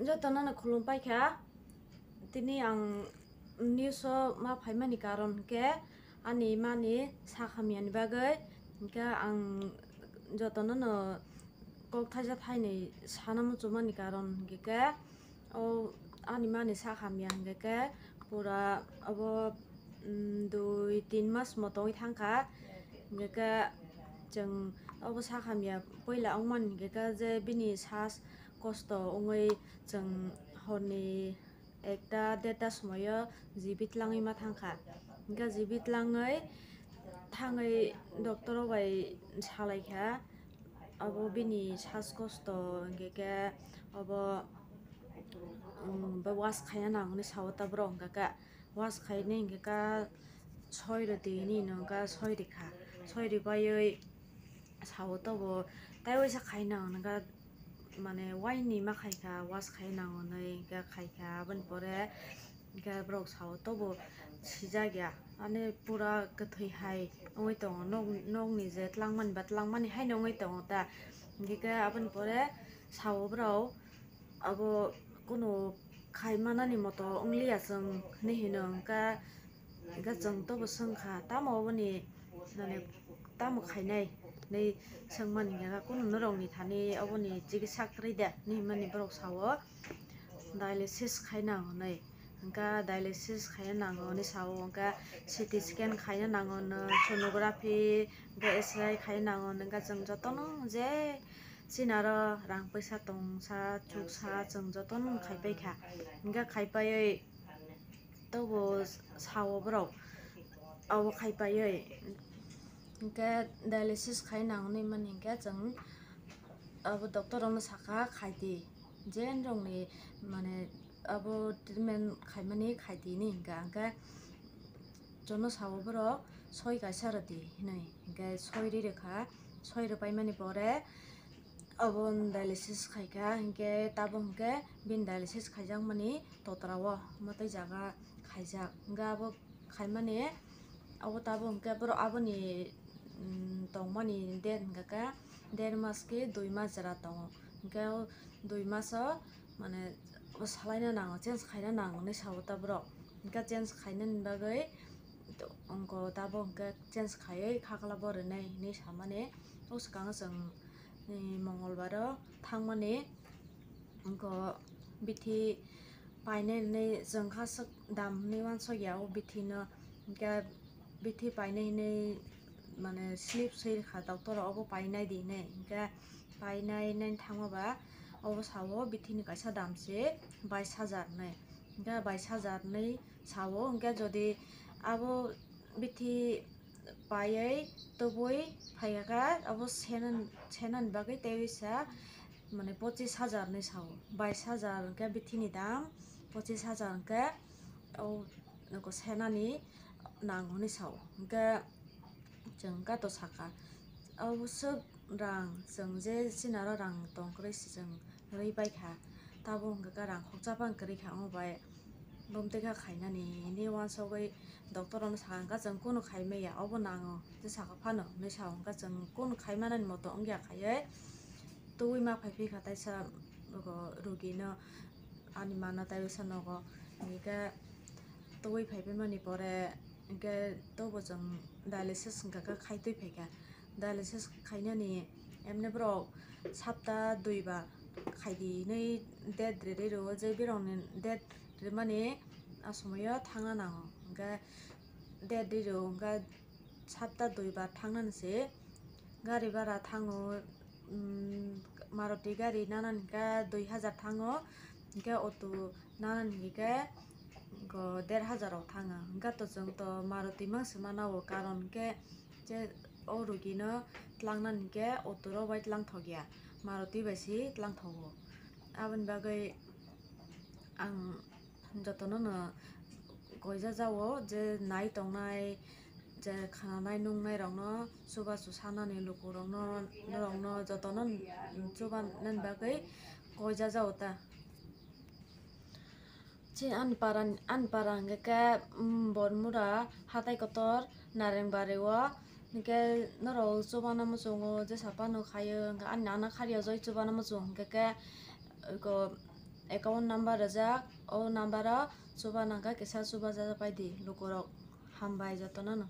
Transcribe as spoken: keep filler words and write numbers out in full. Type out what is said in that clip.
Jotono no khulum paikha. Tini ang news o ma phaimani karon hwnkhe ani mani sak hamyani bagwi, hwnkhe ang jotono no kok thaisa thainwi sana muchumani karon hwnkhe khe, o ani mani sak hamya hwnkhe khe pura obo, mm, dui tin mas mo tongwi thangkha. Hwnkhe khe chwng obo sak hamya puila wngmani hwnkhe khe je bini sas kosto wngwi chwng horni ekta derta somoio jibi tlangwi ma thangkha. Hwnkhe jibi tlangwi thangwi doctor rok bai salaikha, obo bini sas kosto hwnkhe khe obo, um, bo was khaina nang hwnwi sao ta borok hwnkhe khe. Was khainai hwnkhe kha soi rwdi hwnwi hwnkha, soi rikha. Soi ribaiwi sao tobo, tei waisa khaina hwnkha, mane waini ma khaikha, was khaina hwnwi hwnkha khaikha. Aboni pore hwnkhe borok sao tobo sijak ya, mane pura kwthwi hai wngwi tongo. Nok, nokni je tlangmani ba tlangmani haino wngwi tongo ta. Hwnkhe khe aboni pore sao borok, abo kunu khai manani moto wng liya chwng hinwi hino, hwnkha, hwnkha chwng tobo swngkha, tamo oboni, mane, tamo khainai hinwi swngmani, hwnkha kunu norokni thani oboni chikitsa kwrwi de hinwi hwnmani borok sao, dialysis khaina hwnwi, hwnkha dialysis khaina nango hinwi sao, hwnkha C T scan khaina nango no, sonography, hwnkha X-ray khaina nango no, hwnkha chwng jotono je chini aro rang paisa tongsa chuksa chwng jotono khai paikha. Hwnkhe khai paiwi tobo sao borok, abo khai paiwi hwnkhe dialysis khai nangnai mani hwnkhe chwng abo doctor rokno sakha khaidi, je norokni mane abo treatment khaimani khaidi hinwi hwnkha, hwnkhe chwngno sao borok soi kaisa rwdi hinwi, hwnkhe soi ri rwkha, soi rwpaimani pore obo dialysis khaikha, hinkhe tabuk hinkhe bini dialysis khaijakmani totra o mwtai jaga khaijak. Hinkhe abo khaimani, abo tabuk hinkhe borok aboni, mm, tongmani date hinkhe khe der mas khe dui mas jora tongo. Hinkhe o dui mas o mane salaina nango, change khaina nango hinwi sao ta borok. Hinkhe change khainani bagwi wngkha tabuk hinkhe change khaiwi khakla bo rwnai hinwi samani. O swkango chwng, eh, Mongolbar o thangmani, wngkha bithi painai hinwi chwng kha swk dam hinwi uansukya o bithi no, hinkhe bithi painai hinwi mane slip swi rwkha doctor rok, obo painai di hinwi, hinkhe painai nani thangma ba obo sao bithini kaisa dam se bais hajar hinwi, hinkhe bais hajar hinwi sao, hinkhe jodi abo bithi paiwi tubui phaikha khe abo senani, senani bagwi teiwi sa mane pochis hajar hinwi sao, bais hajar hinkhe bithini dam, pochis hajar hinkhe o senani nango hinwi sao. Hinkhe chwng kato saka, abo swk rang chwng je chini aro rang tong kwrwi se chwng rwi paikha, tabuk hinkhe khe rang khoksa phano kwrwi kha, omo bai bumtwi kha khainani hinwi uansugwi doctor rokno sakha, hinkhe chwng kunu khai manya, obo nango je saka phano hinwi sao, hinkhe chwng kunu khai manani moto wngya khaiwi tubui ma phai phikha taisa rugino, ani mano tei wngsa nogo, hinkhe tubui phai phaimani pore hinkhe tobo chwng dialysis hinkha khe khai twi phaikha. Dialysis khainani emne borok sapta dui bar khaidi hinwi date rwrwi rwo, je borokni date rwmani a somoio thangna nango, hinkhe date rwrwi rwo hinkhe sapta dui bar thangnani se gari bhara thango, um, Maruti gari nanani hinkhe dui hajar thango, hinkhe auto nanani hinkhe go der hajar rok thango. Hinkhe to chwng to Maruti mang se mana o, karon hinkhe je o rugino tlangnani hinkhe auto rok bai tlang thokya, Maruti bai se tlang thogo. Aboni bagwi ang jotono no koija jao je nai tongnai, je khananai nungnairokno, chubachu sanani lukurokno, norokno jotono chubanani bagwi koija jao ta. Chini ani para, ani para hwnkhe khe, mm, Bormura hatai kotor Narengbario, hwnkhe norok chubana muchungo, jesa phano khaio, hwnkhe ani nana khariyo joi chubana muchung hwnkhe khe, eko, account number rijak, o number o chuba nangkha kisa chuba jajapai di lukurok. Hambai jotono no.